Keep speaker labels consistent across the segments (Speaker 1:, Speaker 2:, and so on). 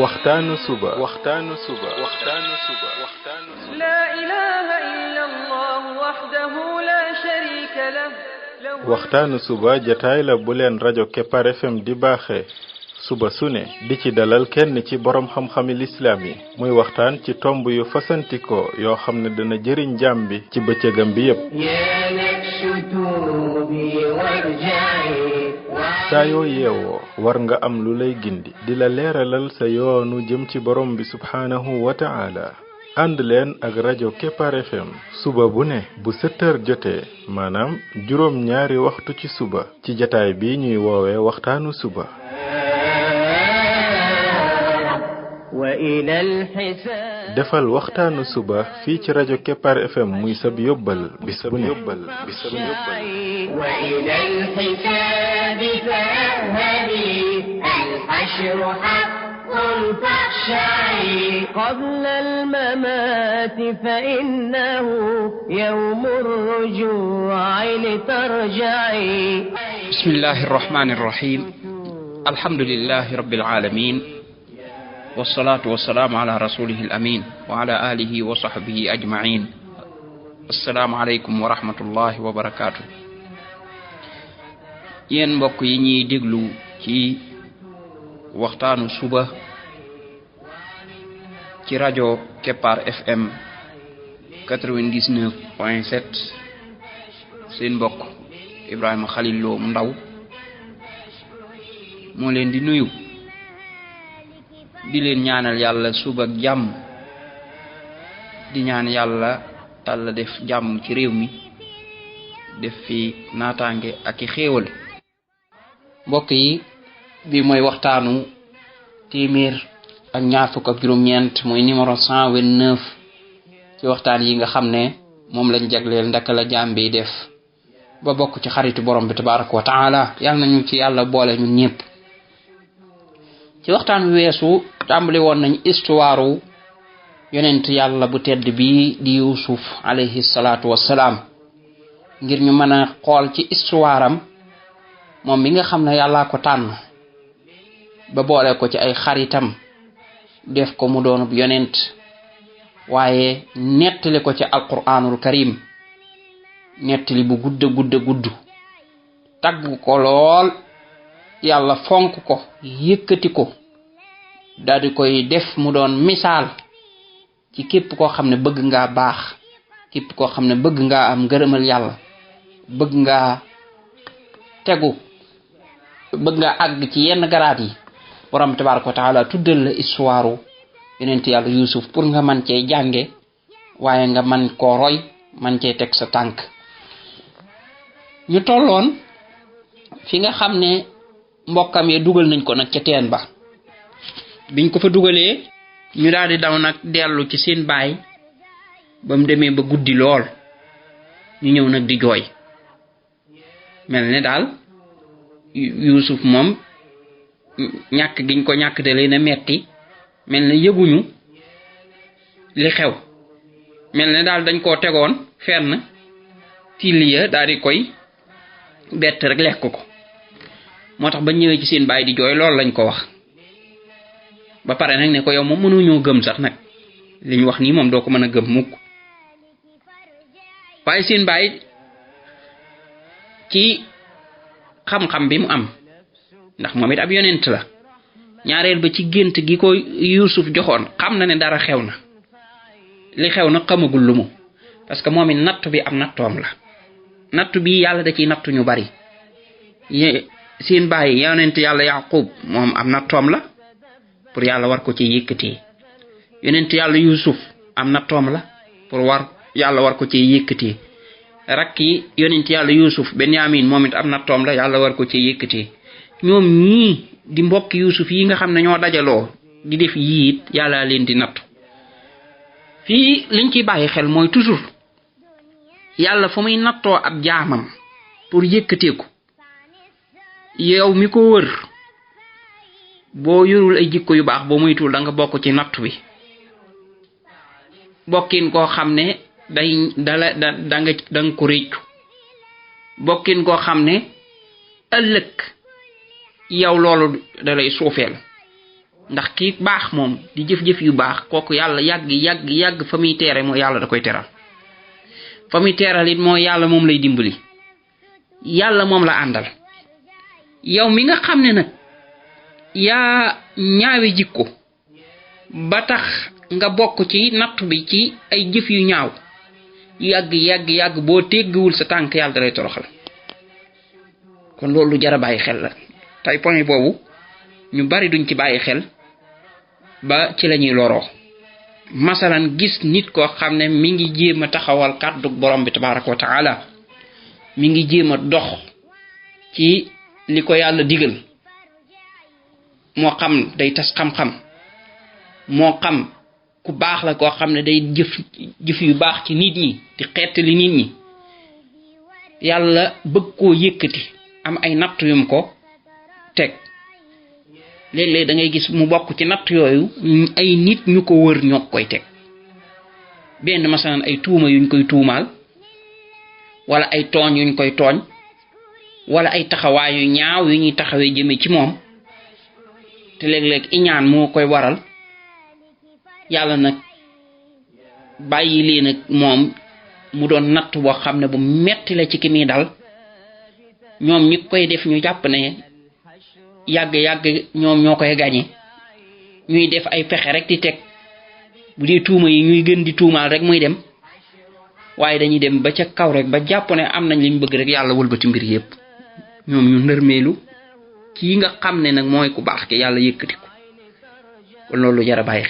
Speaker 1: waxtaanu suba
Speaker 2: لا إله إلا الله وحده لا شريك له
Speaker 1: waxtaanu suba jataay la bu leen rajo Kepar FM di baaxee suba su ne di ci dalal kenn ci borom xam-xami lislaam yi muy waxtaan ci tomb yu fasantikoo yoo xam ne dana jëriñ jaam bi ci bëccëgam bi yépp saa yoo yeewoo war nga am lu lay gindi di la leeralal sa yoonu jëm ci borom bi subhaanahu wa ta'ala ànd leen ak rajo Kepar FM suba bu ne bu 7 heures jotee maanaam juróom ñaari waxtu ci suba ci jataay bi ñuy woowee waxtaanu suba defal waxtaanu suba fii ci rajo Kepar FM muy sab yóbbal bis bu ne
Speaker 2: قبل الممات فإنه يوم الرجوع لترجعي
Speaker 3: بسم الله الرحمن الرحيم الحمد لله رب العالمين والصلاة والسلام على رسوله الأمين وعلى آله وصحبه أجمعين السلام عليكم ورحمة الله وبركاته ين mbokk yi ñi déglu ci waxtaanu suba ci rajo Kepar FM 99.7 seen mbokk Ibrahima Khalil Lo mu ndaw moo leen di nuyu di leen ñaanal yàlla suba ak jàmm di ñaan yàlla Yàlla def jàmm ci réew mi def fi naataange ak i xéewal mbokk yi bi mooy waxtaanu téeméer ak ñaar fukk ak juróom-ñeent mooy numéro 129 ci waxtaan yi nga xam ne moom lañ jagleel ndaka la jaam bi def ba bokk ci xaritu borom bi tabaraka wa taala yàlla nañu ci yàlla boole ñun ñëpp ci waxtaan weesu tàmbali woon nañ histoire yonent yàlla bu tedd bi di Yuusuf alayhi salaatu wassalaam ngir ñu mën a xool ci histoire am moom mi nga xam ne yàllaa ko tànn ba boole ko ci ay xaritam def ko mu doonub yonent waaye nettali ko ci alquranul karim nettali bu gudd tagg ko lool yàlla fonk ko yëkkati ko daldi koy def mu doon misaal ci képp koo xam ne bëgg ngaa baax képp koo xam ne bëgg ngaa am ngërëmal yàlla bëgg ngaa tegu bëgg ngaa àgg ci yenn garaat yi borom tabaraka wa taala tuddal la histoire yonent yàlla Yuusuf pour nga man cee jànge waaye nga man koo roy man cee teg sa tànk ñu tolloon fi nga xam ne mbokkam yi dugal nañ ko nag ca teen ba biñ ko fa dugalee ñu daal di daw nag dellu ci seen baay ba mu demee ba guddi lool ñu ñëw nag di jooy mel ne daal Yuusuf moom ñàkk giñ ko ñàkk de leen a metti mel ne yëguñu li xew mel ne daal dañ koo tegoon fenn tiliya daal di koy bett rek lekk ko moo tax ba ñëwee ci seen baay di jooy loolu lañ ko wax ba pare nag ne ko yow moom mënuñoo gëm sax nag li ñu wax nii moom doo ko mën a gëm mukk waaye seen baay ci xam-xam bi mu am ndax moom it ab yonent la ñaareel ba ci gént gi ko Yuusuf joxoon xam na ne dara xew na li xew na xamagul lu mu parce que moom it nattu bi am nattoom la nattu bi yàlla da ciy nattu ñu bari seen baay yonent yàlla Yaqub moom am nattoom la pour yàlla war ko ci yëkkati yonent yàlla Yuusuf am nattoom la pour yàlla war ko ci yëkkati rakki yonent yàlla Yuusuf Benyamin moom it am nattoom la yàlla war ko ci yëkkati ñoom ñii di mbokk Yuusuf yi nga xam ne ñoo dajaloo di def yiit yàlla leen di nattu fii liñ ciy bàyyi xel mooy toujours yàlla fu muy nattoo ab jaamam pour yëkkateeku yow mi ko wër boo yorul ay jikko yu baax boo muytul da nga bokk ci nattu bi bokkin koo xam ne da nga ko réccu bokkin koo xam ne ëllëg yow loolu da lay suufeel ndax ki baax moom di jëf-jëf yu baax kooku yàlla yàgg fa muy teere mooy yàlla da koy teral fa muy teeral it mooy yàlla moom lay dimbali yàlla moom la àndal. yow mi nga xam ne nag yaa ñaawi jikko ba tax nga bokk ci nattu bi ci ay jëf yu ñaaw yàgg boo teggiwul sa tànk yàlla da lay toroxal. kon loolu lu jar a bàyyi xel la tey point boobu ñu bari duñ ci bàyyi xel ba ci lañuy loroo. masalan gis nit koo xam ne mi ngi jéem a taxawal kàddu borom bi tabaraka wa taala mi ngi jéem a dox ci li ko yàlla digal moo xam day tas xam-xam moo xam ku baax la koo xam ne day jëf yu baax ci nit ñi di xeetali nit ñi yàlla bëgg koo yëkkati am ay natt yum ko teg léeg-léeg da ngay gis mu bokk ci natt yooyu ay nit ñu ko wër ñoo koy teg benn masalan ay tuuma yuñ koy tuumaal wala ay tooñ yuñ koy tooñ wala ay taxawaay yu ñaaw yu ñuy taxawee jëme ci moom te léeg-léeg iñaan moo koy waral yàlla nag bàyyi leen ak moom mu doon natt boo xam ne bu metti la ci ki muy dal ñoom ñi koy def ñu jàpp ne yàgg ñoom ñoo koy gañe ñuy def ay pexe rek di teg bu dee tuuma yi ñuy gën di tuumaal rek muy dem waaye dañuy dem ba ca kaw rek ba jàpp ne am nañ liñ bëgg rek yàlla wëlbati mbir yépp ñoom ñu nërmeelu kii nga xam ne nag mooy ku baax ke yàlla yëkkati ko. kon loolu lu jar a bàyyi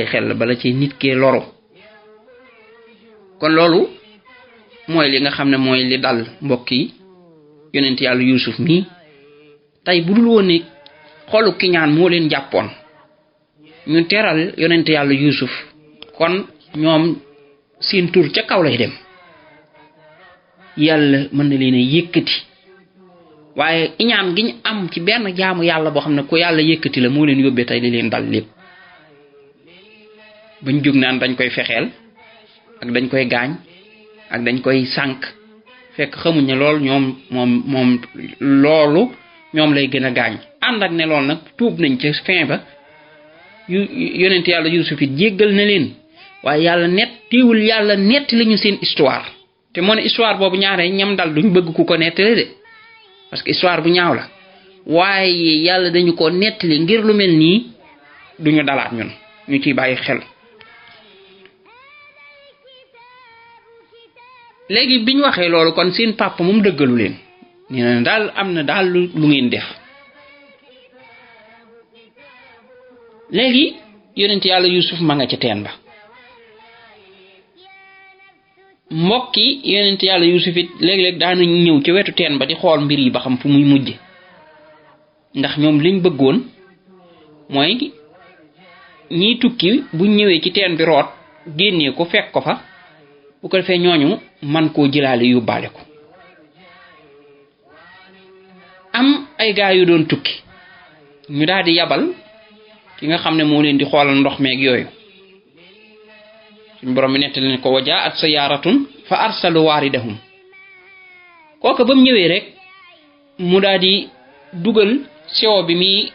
Speaker 3: xel la bala ci nit kee loro. kon loolu mooy li nga xam ne mooy li dal mbokk yi yonent yàlla Yuusuf mii tey bu dul woon ne xolu kiñaan moo leen jàppoon ñu teral yonent yàlla Yuusuf kon ñoom seen tur ca kaw lay dem yàlla mën na leen a yëkkati waaye iñaan gi ñu am ci benn jaamu yàlla boo xam ne ku yàlla yëkkati la moo leen yóbbee tey li leen dal lépp bañ jóg naan dañ koy fexeel ak dañ koy gaañ ak dañ koy sànk fekk xamuñ ne loolu moom loolu ñoom lay gën a gaañ ànd ak ne loolu nag tuub nañ ca fin ba yonent yàlla Yuusuf it jéggal na leen waaye yàlla netti lañu seen histoire te moo ne histoire boobu ñaare ñam dal duñ bëgg ku ko nettali de parce que histoire bu ñaaw la waaye yàlla dañu ko nettali ngir lu mel nii duñu dalaat ñun ñu ciy bàyyi xel. léegi bi ñu waxee loolu kon seen papa moom dëggalu leen nee na daal am na daal lu ngeen def léegi yonent yàlla Yuusuf ma nga ca teen ba mbokki yonent yàlla Yuusuf it léeg-léeg daana ñëw ci wetu teen ba di xool mbir yi ba xam fu muy mujje ndax ñoom liñ bëggoon mooy ñiy tukki buñ ñëwee ci teen bi root génnee ko fekk ko fa bu ko defee ñooñu man koo jëlaale yóbbaale ko. am ay gaa yu doon tukki ñu daal di yabal ki nga xam ne moo leen di xoolal ndox meeg yooyu suñ borom bi nettali ne ko wajaat sayaaratun fa arsalu waaridahum kooka ba mu ñëwee rek mu daal di dugal siwo bi muy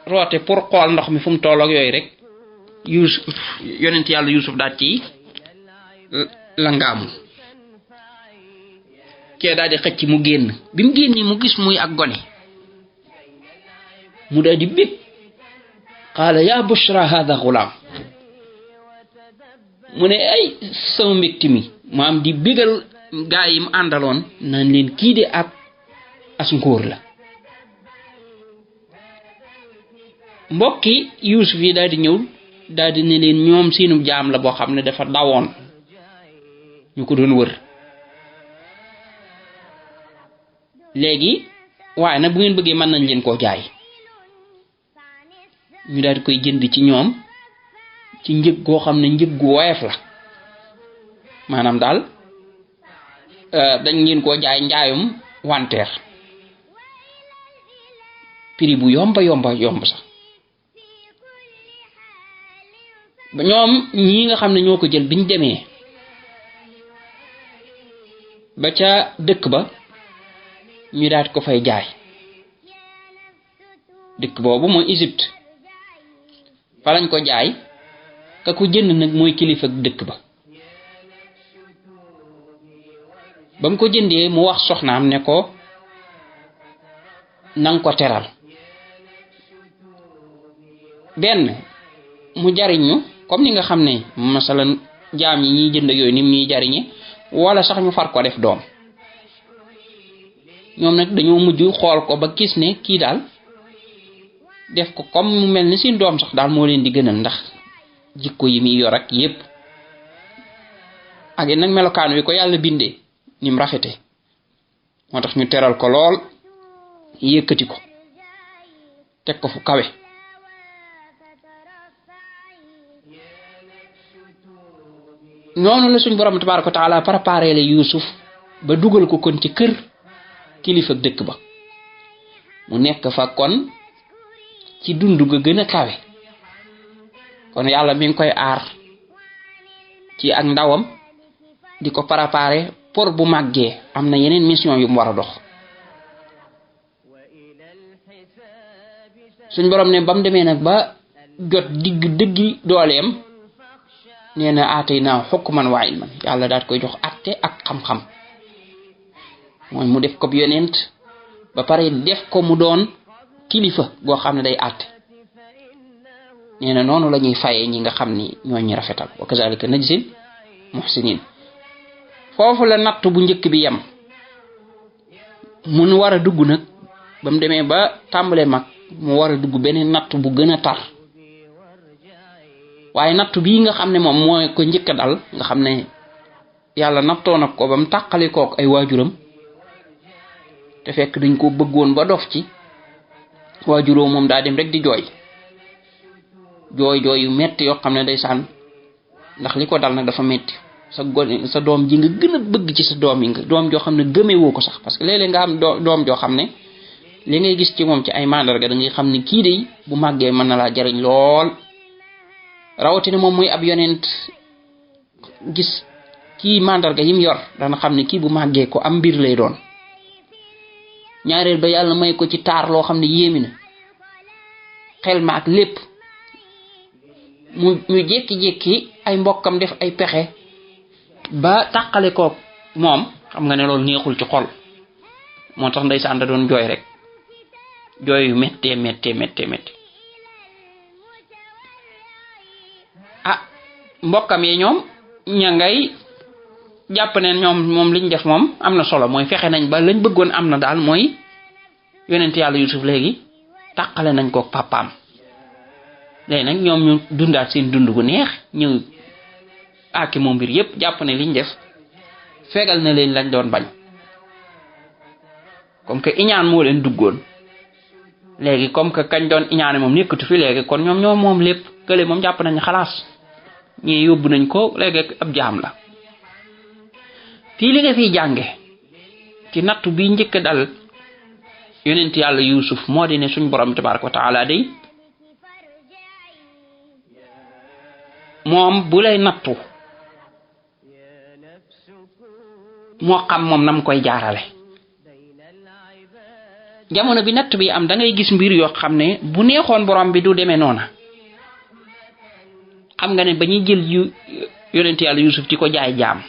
Speaker 3: roote pour xool ndox mi fu mu toll ak yooyu rek yonent yàlla Yuusuf daal ci la ngaamu kee daal di xëcc mu génn bi mu génnee mu gis muy ak gone mu daal di bég qaala yaa bushra hada gulaam mu ne ay sama mbégti mi maam di bégal gaa yi mu àndaloon naan leen kii de ab as ngóor la. mbokki Yuusuf yi daal di ñëw daal di ne leen ñoom seenu jaam la boo xam ne dafa dawoon ñu ko doon wër léegi waaye nag bu ngeen bëggee mën nañ leen koo jaay ñu daal di koy jënd ci ñoom ci njëg goo xam ne njëg gu woyof la maanaam daal dañ leen koo jaay njaayum wanteer prix bu yomb sax ba ñoom ñii nga xam ne ñoo ko jël biñ demee ba ca dëkk ba ñu daal ko fay jaay dëkk boobu mooy Égypte fa lañ ko jaay ka ko jënd nag mooy kilifa dëkk ba ba mu ko jëndee mu wax soxnaam ne ko nang ko teral benn mu jariñu comme ni nga xam ne masalan jaam yi ñuy jënd ak yooyu ni ñuy jariñe wala sax ñu far ko def doom ñoom nag dañoo mujj xool ko ba gis ne kii daal def ko comme mu mel ni seen doom sax daal moo leen di gënal ndax jikko yi muy yor ak yépp ak nag melokaan wi ko yàlla bindee ni mu rafete moo tax ñu teral ko lool yëkkati ko teg ko fu kawe noonu la suñ borom tabaaraka wa taala préparé la Yuusuf ba dugal ko kon ci kër kilifa dëkk ba mu nekk fa kon ci dund ga gën a kawe kon yàlla mi ngi koy aar ci ak ndawam di ko préparé pour bu màggee am na yeneen mission yu mu war a dox suñ borom ne ba mu demee nag ba jot dëggi dooleem nee na aataynaa hukman wa ilman yàlla daal koy jox atte ak xam-xam mooy mu def ko yonent ba pare def ko mu doon kilifa goo xam ne day atte nee na noonu la ñuy fayee ñi nga xam ni ñoo ñu rafetal wa kazalika najzil muhsinin foofu la natt bu njëkk bi yem mun war a dugg nag ba mu demee ba tàmbalee mag mu war a dugg beneen natt bu gën a tar waaye natt bii nga xam ne moom mooy ko njëkk a dal nga xam ne yàlla nattoo na ko ba mu tàqali kook ay waajuram te fekk dañ ko bëggoon ba dof ci waajuroo moom daa dem rek di jooy yu metti yoo xam ne day sànn ndax li ko dal nag dafa metti sa doom ji nga gën a bëgg ci sa doom yi nga doom joo xam ne gëmee woo ko sax parce que léeg-léeg nga am doom joo xam ne li ngay gis ci moom ci ay mandarga da ngay xam ne kii de bu màggee mën na laa jariñ lool rawatina moom muy ab yonent gis kii mandarga yim yor dana xam ne kii bu màggee ko am mbir lay doon ñaareel ba yàlla may ko ci taar loo xam ne yéemi na xel ma ak lépp mu jékki-jékki ay mbokkam def ay pexe ba tàqale ko moom xam nga ne loolu neexul ci xol moo tax ndeysaan da doon jooy rek jooy yu méttee mbokkam yi ñoom ña ngay jàpp ne ñoom moom liñ def moom am na solo mooy fexe nañ ba lañ bëggoon am na daal mooy yonent yàlla Yuusuf léegi tàqale nañ ko papaam léegi nag ñoom ñu dundaat seen dund gu neex ñëw aaki moom mbir yépp jàpp ne liñ def fegal na leen lañ doon bañ comme que iñaan moo leen duggoon léegi comme que kañ doon iñaane moom nekkatu fi léegi kon ñoom moom lépp kële moom jàpp nañ xalaas ñii yóbbu nañ ko léegi ab jaam la fii li nga fiy jànge ci nattu bi njëkk dal yonent yàlla Yuusuf moo di ne suñ borom tabaaraka wa taala day moom bu lay nattu moo xam moom nam koy jaarale jamono bi natt bi am da ngay gis mbir yoo xam ne bu neexoon borom bi du demee noona xam nga ne ba ñuy jël yonent yàlla Yuusuf di ko jaay jaam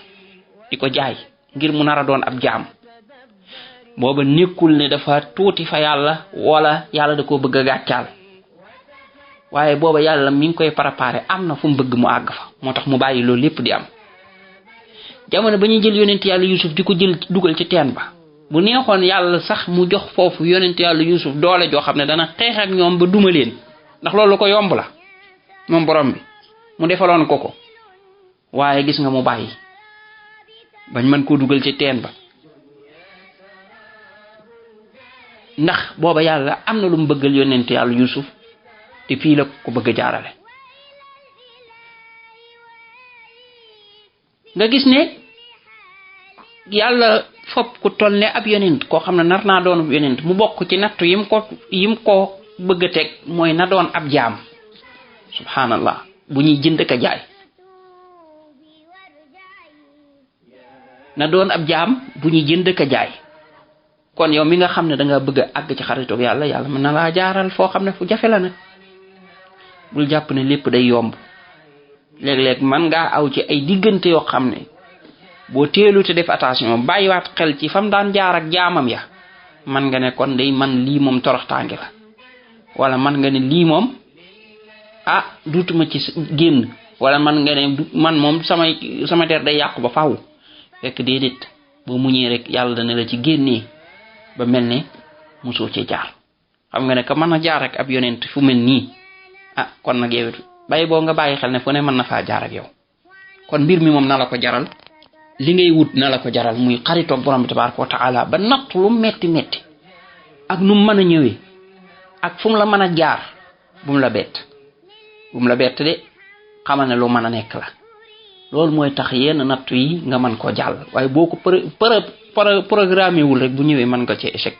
Speaker 3: di ko jaay ngir mu nar a doon ab jaam booba nekkul ne dafa tuuti fa yàlla wala yàlla da koo bëgg a gàccaal waaye booba yàlla mi ngi koy préparé am na fu mu bëgg mu àgg fa moo tax mu bàyyi loolu lépp di am jamono ba ñuy jël yonent yàlla Yuusuf di ko jël dugal ci teen ba bu neexoon yàlla sax mu jox foofu yonent yàlla Yuusuf doole joo xam ne dana xeex ak ñoom ba duma leen ndax loolu ko yomb la moom borom bi mu defaloon ko waaye gis nga mu bàyyi bañ mën koo dugal ci teen ba ndax booba yàlla am na lu mu bëggal yonent yàlla Yuusuf te fii la ko bëgg a jaarale nga gis ne yàlla fopp ku toll ne ab yonent koo xam ne nar naa doon yonent mu bokk ci nattu yim ko bëgg a teg mooy na doon ab jaam subhanallah bu ñuy jënd ka jaay na doon ab jaam bu ñuy jënd ka jaay kon yow mi nga xam ne da nga bëgg a àgg ci xaritoog yàlla yàlla mën na laa jaaral foo xam ne fu jafe la nag bul jàpp ne lépp day yomb léeg-léeg man ngaa aw ci ay diggante yoo xam ne boo teelu te def attention bàyyiwaat xel ci fam daan jaar ak jaamam ya man nga ne kon day man lii moom toroxtaange la wala man nga ne lii moom duutuma ci génn wala man nga ne man moom sama der day yàqu ba faaw fekk déedéet boo muñee rek yàlla dana la ci génnee ba mel ne mosoo ci jaar xam nga ne ka mën a jaar ak ab yonent fu mel nii kon nag yow bàyyi boo nga bàyyi xel ne fu ne mën na faa jaar ak yow kon mbir mi moom na la ko jaral li ngay wut na la ko jaral muy xaritoog borom bi tabaraka wa taala ba natt lu metti metti ak nu mën a ñëwee ak fu mu la mën a jaar bu mu la bett de xamal ne lu mën a nekk la loolu mooy tax yenn nattu yi nga mën koo jàll waaye boo ko programmé wul rek bu ñëwee mën nga ci échec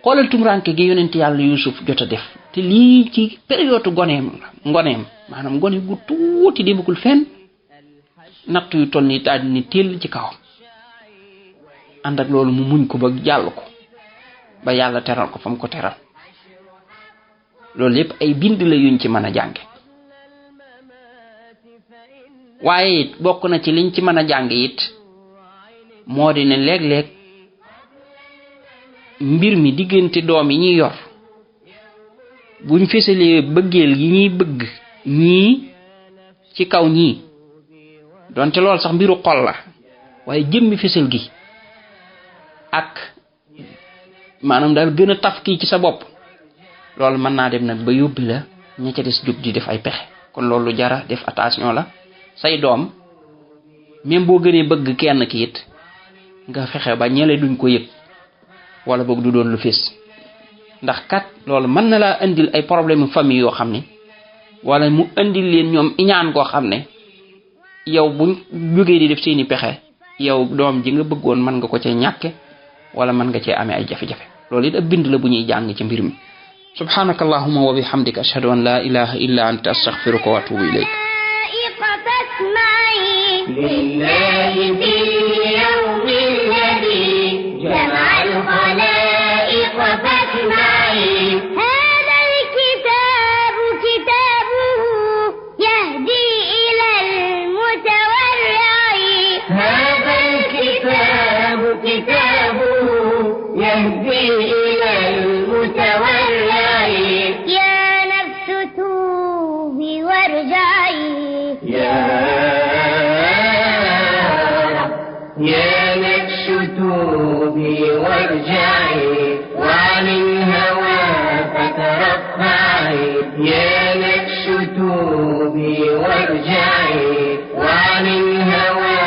Speaker 3: xoolal tumuraanke gi yonent yàlla Yuusuf jot a def te lii ci période ngoneem maanaam ngone gu tuuti demagul fenn nattu yu toll ni daal ni teel ci kawam ànd ak loolu mu muñ ko ba jàll ko ba yàlla teral ko fa mu ko teral loolu yépp ay bind la yuñ ci mën a jànge waaye it bokk na ci liñ ci mën a jàng it moo di ne léeg-léeg mbir mi diggante doom yi ñuy yor buñ fësalee bëggeel yi ñuy bëgg ñii ci kaw ñii donte loolu sax mbiru xol la waaye jëmmi fësal gi ak maanaam daal gën a taf kii ci sa bopp loolu mën naa dem nag ba yóbbi la ña ca des jóg di def ay pexe kon loolu jara def attention la say doom même boo gënee bëgg kenn ki it nga fexe ba ñele duñ ko yëg wala boog du doon lu fés ndax kat loolu mën na laa indil ay problème famille yoo xam ne wala mu indil leen ñoom iñaan koo xam ne yow buñ jógee di def seeni pexe yow doom ji nga bëggoon mën nga ko cee ñàkke wala mën nga cee amee ay jafe-jafe loolu it ab bind la bu ñuy jàng ci mbir mi subhanaka allahumma wa bihamdika ashhadu an la ilaha illa anta astaghfiruka wa atubu ilayk
Speaker 4: لله في اليوم الذي جمع الخلائق فاسمعي هذا الكتاب كتابه يهدي إلى المتورع هذا الكتاب كتابه يهدي إلى المتورع يا نفس توبي وارجعي يا نفس توبي وارجعي وعن الهوى فترفعي يا نفس توبي وارجعي وعن الهوى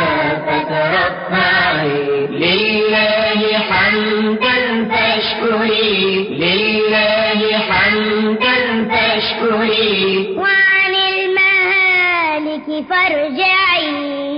Speaker 4: فترفعي لله حمدا فاشكري لله حمدا فاشكري وعن المهالك فارجعي